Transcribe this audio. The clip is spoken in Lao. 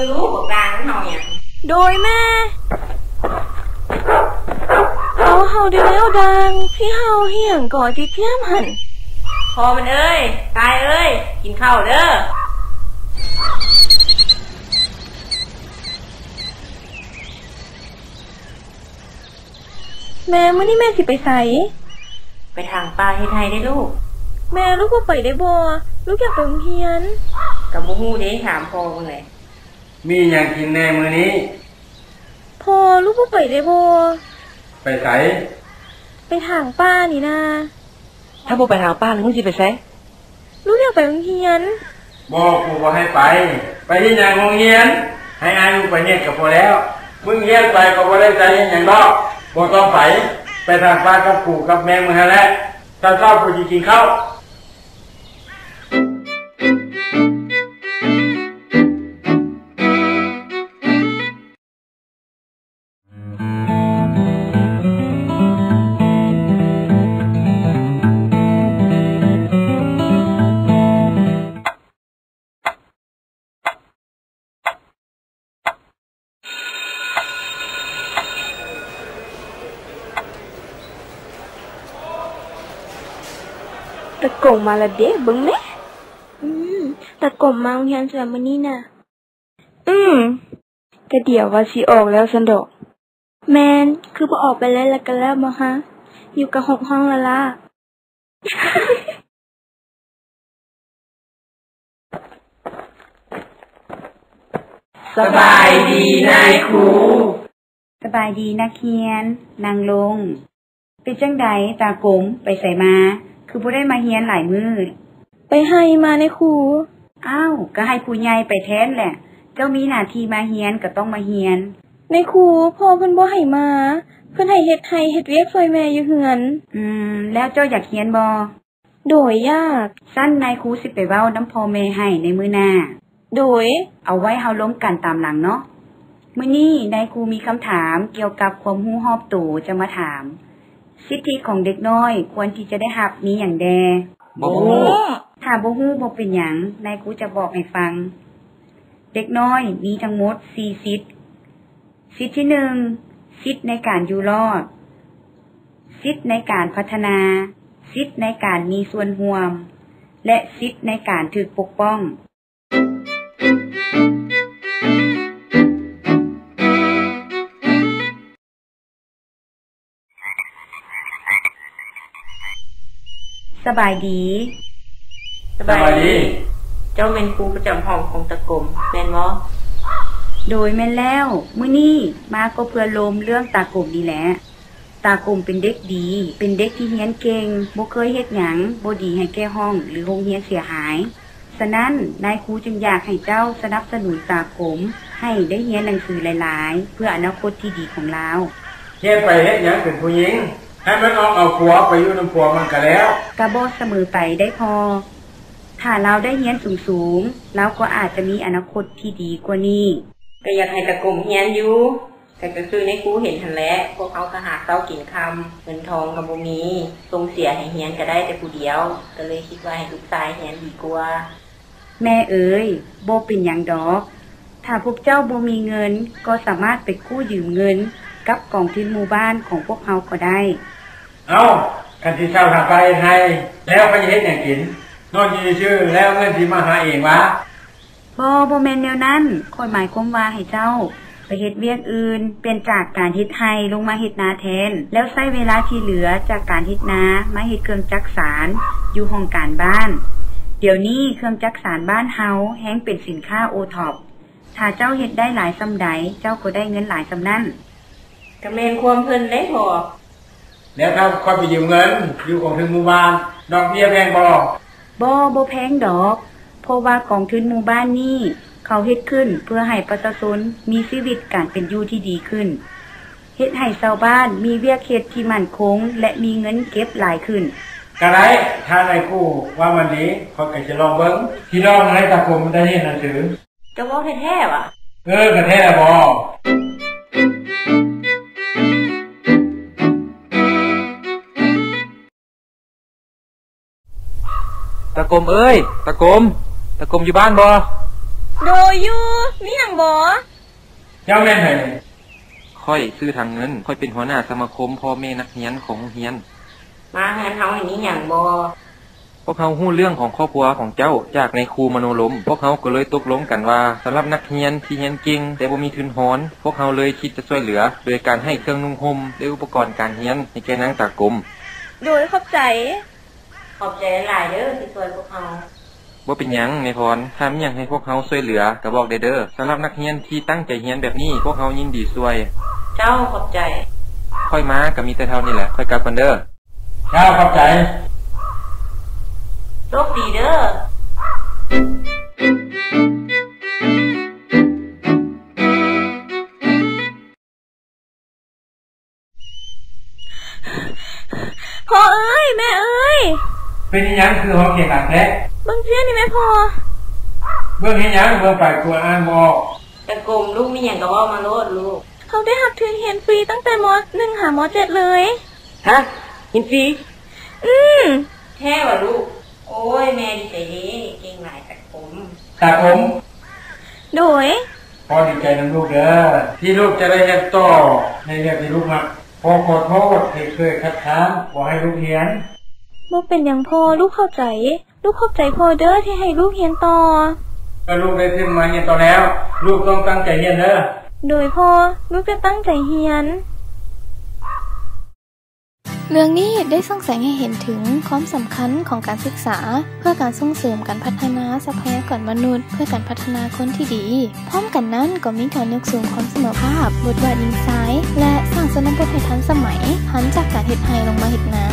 ຮູ້ບໍ່ກາງເຮົາຫຍັງ. ໂດຍແມ່. ເອົາ ເຮົາໄດ້ແລ້ວດາງ ທີ່ເຮົາຫຍັງກໍຕິຕຽມຫັ້ນ. ພໍ່ມັນເອີຍ, ກາຍເອີຍ, ກິນເຂົ້າເດີ້. ແມ່, ມື້ນີ້ແມ່ຊິໄປໃສ? ໄປຖາງປ່າເຮັດໄຮ່ເດ້ລູກ. ແມ່, ລູກບໍ່ໄປໄດ້ບໍ່? ລູກຢາກໄປໂຮງຮຽນ. ກໍບໍ່ຮູ້ເດ້, ຖາມພໍ່ເບິ່ງແຫຼະ. ມີຫຍັງກິນແດ່ມື້ນີ້? ພໍ່, ລູກບໍ່ໄປໄດ້ບໍ່? ໄປໃສ? ໄປຖາງປ່ານີ້ນາ. ຖ້າບໍ່ໄປຖາງປ່າແລ້ວ ມຶງຊິໄປໃສ? ລູກຢາກໄປໂຮງຮຽນ. ບໍ່, ຄູບໍ່ໃຫ້ໄປ. ໄປເຮັດຫຍັງໂຮງຮຽນ? ໃຫ້ອ້າຍລູກໄປຮຽນກໍພໍແລ້ວ. ມຶງຮຽນໄປກໍບໍ່ໄດ້ໃຊ້ຫຍັງດອກ. ບໍ່ຕ້ອງໄປ. ໄປຖາງປ່າກັບຄູກັບແມ່ມຶງຫັ້ນແຫຼະ. ເຊົ້າໆ ກູຊິກິນເຂົ້າ. ຕາກົມມາລະເດ ເບິ່ງແມ້. ອືມ ຕາກົມມາໂຮງຮຽນສວຍມື້ນີ້ນະ. ອືມ ກະດຽວວ່າຊິອອກແລ້ວຊັ້ນດອກ. ແມ່ນ, ຄືບໍ່ອອກໄປເລີຍລະກະແລ້ວບໍ່ຮະ? ຢູ່ກະຫົກຫ້ອງລະລະ. ສະບາຍດີນາຍຄູ. ສະບາຍດີນັກຮຽນ, ນັ່ງລົງ. ເປັນຈັ່ງໃດຕາກົມ, ໄປໃສມາ? ຄືບໍ່ໄດ້ມາຮຽນຫຼາຍມື້? ໄປໄຮ່ມານາຍຄູ. ອ້າວ, ກະໃຫ້ຜູ້ໃຫຍ່ໄປແທນແຫຼະ. ເຈົ້າມີໜ້າທີ່ມາຮຽນກໍຕ້ອງມາຮຽນ. ນາຍຄູ, ພໍ່ເພິ່ນບໍ່ໃຫ້ມາ, ເພິ່ນໃຫ້ເຮັດໄຮ່ເຮັດວຽກຊ່ວຍແມ່ຢູ່ເຮືອນ. ອືມ, ແລ້ວເຈົ້າຢາກຮຽນບໍ່? ໂດຍ, ຢາກ. ຊັ້ນນາຍຄູຊິໄປເວົ້ານຳພໍ່ແມ່ໃຫ້ໃນມື້ໜ້າ. ໂດຍ. ເອົາໄວ້ເຮົາລົມກັນຕາມຫຼັງເນາະ. ມື້ນີ້ນາຍຄູມີຄຳຖາມກ່ຽວກັບຄວາມຮູ້ຮອບໂຕຈະມາຖາມ. ສິດທິຂອງເດັກນ້ອຍຄວນທີ່ຈະໄດ້ຮັບມີຫຍັງແດ່? ບໍ່ຮູ້. ຖ້າບໍ່ຮູ້ບໍ່ເປັນຫຍັງ, ນາຍຄູຈະບອກໃຫ້ຟັງ. ເດັກນ້ອຍມີທັງໝົດສີ່ສິດ. ສິດທີໜຶ່ງ, ສິດໃນການຢູ່ລອດ, ສິດໃນການພັດທະນາ, ສິດໃນການມີສ່ວນຮ່ວມ ແລະ ສິດໃນການຖືກປົກປ້ອງ. ສະບາຍດີ. ສະບາຍດີ. ເຈົ້າແມ່ນຄູປະຈຳຫ້ອງຂອງຕາກົມແມ່ນບໍ່? ໂດຍ, ແມ່ນແລ້ວ. ມື້ນີ້ມາກໍເພື່ອລົມເລື່ອງຕາກົມນີ້ແຫຼະ. ຕາກົມເປັນເດັກດີ, ເປັນເດັກທີ່ຮຽນເກັ່ງ, ບໍ່ເຄີຍເຮັດຫຍັງບໍ່ດີໃຫ້ແກ່ຫ້ອງ ຫຼື ໂຮງຮຽນເສຍຫາຍ. ສະນັ້ນ, ນາຍຄູຈຶ່ງຢາກໃຫ້ເຈົ້າສະໜັບສະໜູນຕາກົມໃຫ້ໄດ້ຮຽນໜັງສືຫຼາຍໆ ເພື່ອອະນາຄົດທີ່ດີຂອງລາວ. ຮຽນໄປເຮັດຫຍັງເປັນຜູ້ຍິງ? ໃຫ້ມັນອອກເອົາຜົວໄປຢູ່ນຳຜົວມັນກະແລ້ວ. ກະບໍ່ສະເໝີໄປໄດ໋ພໍ່. ຖ້າລາວໄດ້ຮຽນສູງໆ, ລາວກໍອາດຈະມີອະນາຄົດທີ່ດີກວ່ານີ້. ກະຢາກໃຫ້ຕາກົມຮຽນຢູ່. ແຕ່ກໍຄືໃນຄູເຫັນຫັ້ນແຫຼະ, ພວກເຮົາກໍຫາເຊົ້າກິນຄ່ຳ, ເງິນທອງກໍບໍ່ມີ, ສົ່ງເສຍໃຫ້ຮຽນກໍໄດ້ແຕ່ຜູ້ດຽວ, ກໍເລີຍຄິດວ່າໃຫ້ລູກຊາຍຮຽນດີກວ່າ. ແມ່ເອີຍ, ບໍ່ເປັນຫຍັງດອກ. ຖ້າພວກເຈົ້າບໍ່ມີເງິນ, ກໍສາມາດໄປກູ້ຢືມເງິນກັບກອງທຶນໝູ່ບ້ານຂອງພວກເຮົາກໍໄດ້. ເອົ້າ, ຄັນຊິເຊົ່າຖາງໄປໄຮ່, ແລ້ວຂ້ອຍຈະເຮັດຫຍັງກິນ? ນອນຢູ່ຊື່ໆ ແລ້ວເງິນຊິມາຫາເອງຫວາ? ບໍ່, ບໍ່ແມ່ນແນວນັ້ນ. ຂ້ອຍໝາຍຄວາມວ່າໃຫ້ເຈົ້າໄປເຮັດວຽກອື່ນ, ປ່ຽນຈາກການເຮັດໄຮ່ລົງມາເຮັດນາແທນ, ແລ້ວໃຊ້ເວລາທີ່ເຫຼືອຈາກການເຮັດນາມາເຮັດເຄື່ອງຈັກສານຢູ່ຫ້ອງການບ້ານ. ດຽວນີ້ເຄື່ອງຈັກສານບ້ານເຮົາແຮ່ງເປັນສິນຄ້າໂອທັອບ. ຖ້າເຈົ້າເຮັດໄດ້ຫຼາຍສ່ຳໃດ, ເຈົ້າກໍໄດ້ເງິນຫຼາຍສ່ຳນັ້ນ. ກະແມ່ນຄວາມເພິ່ນເດ້ພໍ່. ແລ້ວຖ້າຂ້ອຍໄປຢືມເງິນຢູ່ກອງທຶນໝູ່ບ້ານ, ດອກເບ້ຍແພງບໍ່? ບໍ່, ບໍ່ແພງດອກ, ເພາະວ່າກອງທຶນໝູ່ບ້ານນີ້ ເຂົາເຮັດຂຶ້ນເພື່ອໃຫ້ປະຊາຊົນມີຊີວິດການເປັນຢູ່ທີ່ດີຂຶ້ນ, ເຮັດໃຫ້ຊາວບ້ານມີວຽກເຮັດທີ່ໝັ້ນຄົງ ແລະ ມີເງິນເກັບຫຼາຍຂຶ້ນ. ກະໄດ້, ຖ້ານາຍຄູວ່າມັນດີ, ຂ້ອຍກະຈະລອງເບິ່ງ. ຊິລອງໃຫ້ຕາກົມໄດ້ຮຽນໜັງສື. ເຈົ້າເວົ້າແທ້ໆຫວາ? ເອີ, ກະແທ້ແລ້ວບໍ? ຕາກົມເອີຍ, ຕາກົມ, ຕາກົມຢູ່ບ້ານບໍ? ໂດຍຢູ່ ມີຫຍັງບໍ? ເຈົ້າແມ່ນໃຜ? ຂ້ອຍຊື່ ທາງເງິນ, ຂ້ອຍເປັນຫົວໜ້າສະມາຄົມພໍ່ແມ່ນັກຮຽນຂອງໂຮງຮຽນ. ມາເຮືອນເຮົາເຫັນອີຫຍັງບໍ່? ພວກເຮົາຮູ້ເລື່ອງຂອງຄອບຄົວຂອງເຈົ້າຈາກນາຍຄູມະໂນລົມ. ພວກເຮົາກໍເລີຍຕົກລົງກັນວ່າ ສຳລັບນັກຮຽນທີ່ຮຽນເກັ່ງແຕ່ບໍ່ມີທຶນຮອນ, ພວກເຮົາເລີຍຄິດຈະຊ່ວຍເຫຼືອໂດຍການໃຫ້ເຄື່ອງນຸ່ງຫົ່ມ ແລະ ອຸປະກອນການຮຽນໃຫ້ແກ່ນາງຕາກົມ. ໂດຍ ຂອບໃຈ. ຂອບໃຈຫຼາຍໆເດີ້ທີ່ຊ່ວຍພວກເຮົາ. ບໍ່ເປັນຫຍັງແມ່ພອນ, ຖ້າມີຫຍັງໃຫ້ພວກເຮົາຊ່ວຍເຫຼືອກໍບອກໄດ້ເດີ້. ສຳລັບນັກຮຽນທີ່ຕັ້ງໃຈຮຽນແບບນີ້ ພວກເຮົາຍິນດີຊ່ວຍ. ເຈົ້າ ຂອບໃຈ. ຂ້ອຍມາກໍມີແຕ່ເທົ່ານີ້ແຫຼະ, ຂ້ອຍກັບກ່ອນເດີ້. ເຈົ້າ ຂອບໃຈ. ໂຊກດີເດີ້. ພໍ່ເອີຍ ແມ່ເອີຍ! ເປັນອີຫຍັງຄືຮ້ອງສຽງດັງແທ້? ເບິ່ງເພຍນີ້ແມ່ພໍ່. ເບິ່ງເຮັດຫຍັງ? ເບິ່ງໄປກວດອ່ານບໍ່ອອກ. ຕາກົມ, ລູກມີຫຍັງກໍເວົ້າມາໂລດລູກ. ເຮົາໄດ້ຮັບທຶນຮຽນຟຣີຕັ້ງແຕ່ ມໍໜຶ່ງ ຫາ ມໍເຈັດ ເລີຍ. ຮະ? ຮຽນຟຣີ? ອືມ. ແທ້ຫວາລູກ? ໂອ້ຍ ແມ່ດີໃຈເດ້, ເກັ່ງຫຼາຍຕາກົມ. ຕາກົມ? ໂດຍ. ພໍ່ດີໃຈນຳລູກເດີ້ ທີ່ລູກຈະໄດ້ຮຽນຕໍ່ໃນວຽກທີ່ລູກມັກ. ພໍ່ຂໍໂທດທີ່ເຄີຍຄັດຄ້ານບໍ່ໃຫ້ລູກຮຽນ. ບໍ່ເປັນຫຍັງພໍ່, ລູກເຂົ້າໃຈ. ລູກຂອບໃຈພໍ່ເດີ້ທີ່ໃຫ້ລູກຮຽນຕໍ່. ກໍລູກໄດ້ທຶນມາຮຽນຕໍ່ແລ້ວ, ລູກຕ້ອງຕັ້ງໃຈຮຽນເດີ້. ໂດຍພໍ່, ລູກຈະຕັ້ງໃຈຮຽນ. ເລື່ອງນີ້ໄດ້ສົ່ງແສງໃຫ້ເຫັນເຖິງຄວາມສຳຄັນຂອງການສຶກສາ ເພື່ອການສົ່ງເສີມການພັດທະນາຊັບພະຍາກອນມະນຸດ ເພື່ອການພັດທະນາຄົນທີ່ດີ. ພ້ອມກັນນັ້ນກໍມີການຍົກສູງຄວາມສະເໝີພາບ, ບົດບາດຍິງຊາຍ ແລະ ສ້າງຊົນນະບົດໃຫ້ທັນສະໄໝ, ຫັນຈາກການເຮັດໄຮ່ລົງມາເຮັດນາ.